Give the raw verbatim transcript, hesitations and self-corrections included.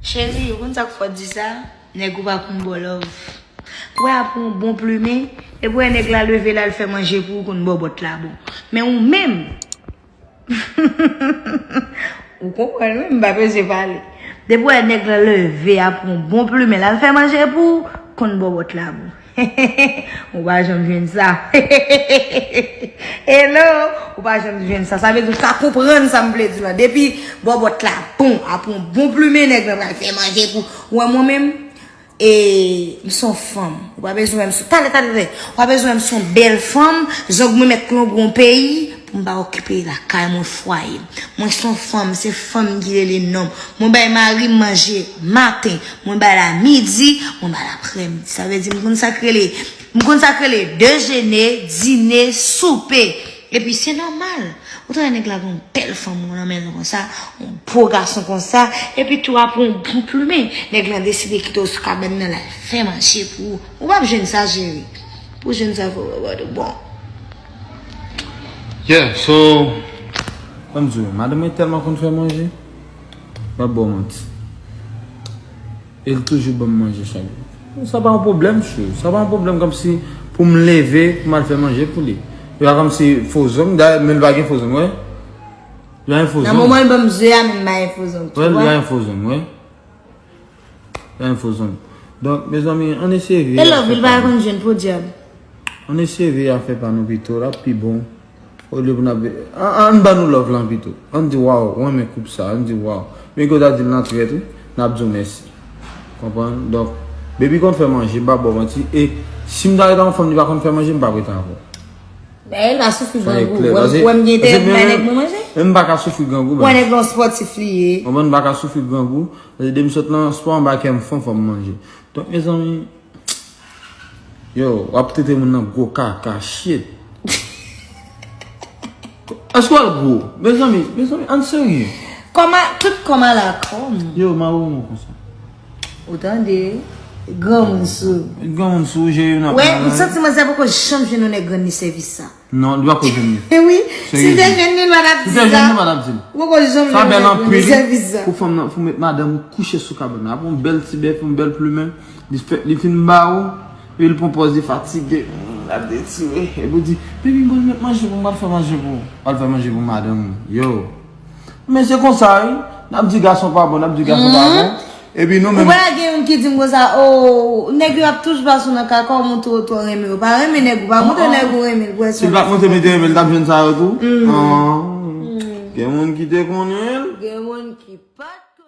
Cheri, ou konn sa k fè w di sa? Nèg ou pa konn ba w love. Ou wè, apre yon bon plimen, epi w wè nèg la leve l al fè manje pou ou, konn bòbòt la bon. Men ou menm, ou konprann wi, m pa bezwen pale. Depi w wè nèg la leve apre yon bon plimen l al fè manje pou ou, konn bòbòt la bon. Ou pa janm jwenn sa. Hello, ou pa janm jwenn sa. Sa vle di ou ka konprann sa m vle di la. Depi bòbòt la bon, apre yon bon plimen nèg la pral fè manje pou ou. Wè mwen menm, e, m se yon fanm. Ou pa bezwen wè m se, pale, pale, pale. Ou pa bezwen wè m se yon bèl fanm, zong mwen mèt longo yon peyi, pou m pa okipe lakay mwen, fwaye m. Mwen se yon fanm, se fanm ki rele nonm. Mwen bay mari m manje maten, mwen ba l a midi, mwen ba l aprèmidi. Sa vle di m konn sa k rele, m konn sa k rele dejene, dine, soupe. Epi se nòmal. Ou ta wè nèg la gen yon bèl fanm nan men l konsa, yon bo gason konsa, epi tou apre yon bon plimen, nèg la deside kite w sou kabann nan, l al fè manje pou ou. Ou p ap jwenn sa, cheri. Pou w jwenn sa, fò w wè de bon. Yeah, so, ban m di w, madanm mwen tèlman konn fè manje, m p ap ba w manti. E l toujou ban m manje chak jou. Sa pa yon pwoblèm, chou. Sa pa yon pwoblèm kòmsi pou m leve, pou m al fè manje pou li. E pa kòmsi fo zong, dayè, men l pa gen fo zong, wè. Li pa gen fo zong. Nan moman l ban m zye a, men m pa gen fo zong, tu vois. Wè, li pa gen fo zong, wè. Li pa gen fo zong. Donk, mezanmi, ann eseye veye. E love, li pa konn jwenn podyab. Ann eseye veye afè pa nou pito, l ap pi bon. Olye pou n ap, an, ann ban nou love lan pito. Ann di, "Waw, mwen renmen koup sa." Ann di, "Waw." Men ke w ta di l nan trèt, wi, n ap di w mèsi. Konprann? Donk, baby konn fè manje, m pa ba w manti. E si m ta ret ak yon fanm li pa konn fè manje, m p ap ret avè w. Men, l pa soufri grangou. Wè m, wè m gen enterè pou bay nèg mwen manje. Men m pa ka soufri grangou, baz. Wè nèg lan spòtif li ye. Konprann? M pa ka soufri grangou. Paske depi m sot nan spò, anba kè m fon, fò m manje. Donk, mezanmi, yo, w ap trete moun nan gwo kaka, shit. Èske w al gwo? Mezanmi, mezanmi, ann serye. Kòman, tout kòman la kòm. Yo, m a ou konsa. Ou tande? Granmoun sou. Granmoun sou, jere yon ap. Wè, m santi manzè poko janm jwenn yon nèg rann li sèvis sa. Non, li poko jwenn li. Wi, si te jwenn li, li pa t ap di sa. Si te jwenn li, li pa t ap di l. Ou poko janm jwenn yon nèg rann li sèvis sa. Sa bèl anpil, wi, pou fanm nan, pou met madanm ou kouche sou kabann nan. Apre yon bèl ti bèf, yon bèl plimen, li fè, li fin ba ou, epi l pran pòz li fatige, l ap detire. Epi ou di, "Baby, bon, met manje pou m, m pral fè manje pou ou." Pral fè manje pou madanm ou. Yo. Men se konsa, wi. N ap di gason pa bon, n ap di gason pa bon. Epi nou menm. Ou pa gen youn ki di m konsa, "O, nèg yo ap toujou pase w nan kaka, ou montre w twò renmen yo." Pa renmen nèg ou, pa montre nèg ou renmen l, pou wè si l pa t montre m li te renmen l, t ap jwenn sa yo tou. Gen moun ki te konnen l. Gen moun ki pa t